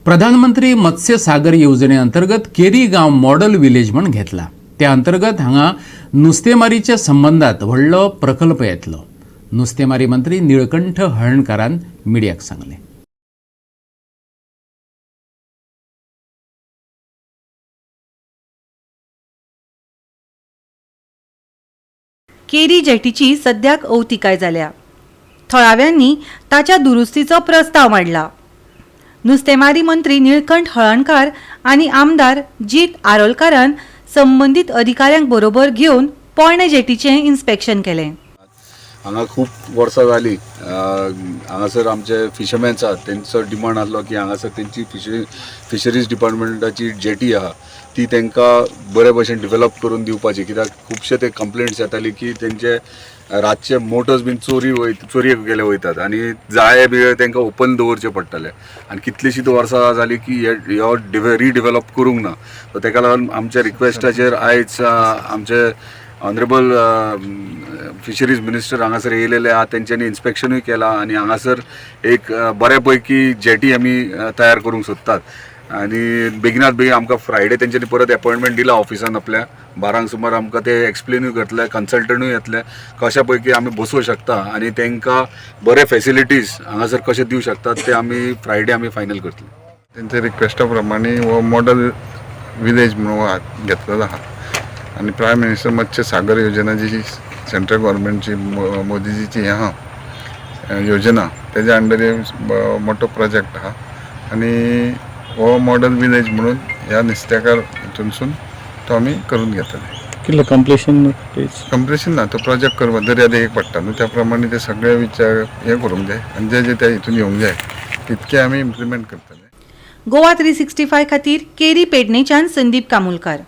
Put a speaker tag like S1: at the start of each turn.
S1: प्रधानमंत्री मत्स्य सागर येवजणे अंतर्गत केरी गांव मॉडल विलेज म्हण घेतला. त्या अंतर्गत हांगा नुस्तेमारीच्या संबंदात व्हडलो प्रकल्प येतलो. नुस्तेमारी मंत्री निळकंठ हळर्णकारान मिडियाक सांगलें.
S2: केरी जेटीची सद्याक अवतिकाय जाल्या. थळाव्यांनी ताच्या दुरुस्तीचो प्रस्ताव मांडला. नुस्तेमारी मंत्री निळकंठ हळर्णकार आनी आमदार जीत आरोलकारान संबंदीत अधिकाऱ्यांक बरोबर घेवन पोरणे जेटीचें इन्स्पेक्शन केलें.
S3: हांगा खूब वर्सां जाली, हांगासर आमचे फिशरमॅन्स आहात, तेंचो डिमांड आसलो की हांगासर तेंची फिशरीज डिपार्टमेंटाची जेटी आहा ती तांकां बरे भशेन डिवेलप करून दिवपाची, कित्याक खुबशे ते कंप्लेंट्स येताली की तेंचे रातचे मोटर्स बीन चोरयेक गेले वयतात आनी जाळे बिळे तांकां ओपन दवरचे पडटले आनी कितलींशींच वर्सां जाली की हे हो रिडिवेलप करूंक ना. सो ताका लागून आमच्या रिक्वेस्टाचेर आयज आमचे ऑनरेबल फिशरीज मिनिस्टर हांगासर येयलेले आहा. तेंच्यांनी इन्स्पेक्शनूय केलां आनी हांगासर एक बऱ्या पैकी जेटी आमी तयार करूंक सोदतात आनी बेगिनात बेगीन आमकां फ्रायडे तेंच्यांनी परत एपॉयंटमेंट दिला ऑफिसान आपल्या. 12क सुमार आमकां ते एक्सप्लेनूय करतले, कन्सल्टंटूय येतले, कशा पैकी आमी बसोवंक शकता आनी तांकां बरे फेसिलिटीज हांगासर कशे दिवं शकतात ते आमी फ्रायडे आमी फायनल करतले.
S4: तेंच्या रिक्वेस्टा प्रमाणे हो मॉडल विलेज म्हणून हो घेतलेलो आहा आनी प्रायम मिनिस्टर मत्स्य सागर योजना जी सेंट्रल गव्हर्मेंटची मोदीजीची हें आहा योजना, तेज्या अंडर हे मोठो प्रोजेक्ट आहा आनी हो मॉडल विलेज म्हणून ह्या नुस्तेकार हितूनसून तो आमी करून घेतले.
S5: कितलें कंप्लिशन प्लीज?
S4: कंप्लिशन ना, तो प्रोजेक्ट करपाक दर्या देगेक पडटा न्हू, त्या प्रमाणे ते सगळे विचार हे करूंक जाय आनी जे जे त्या हितून येवंक जाय तितके आमी इम्प्लिमेंट करतले.
S2: गोवा 365 खातीर केरी पेडणेच्यान संदीप कामुलकार.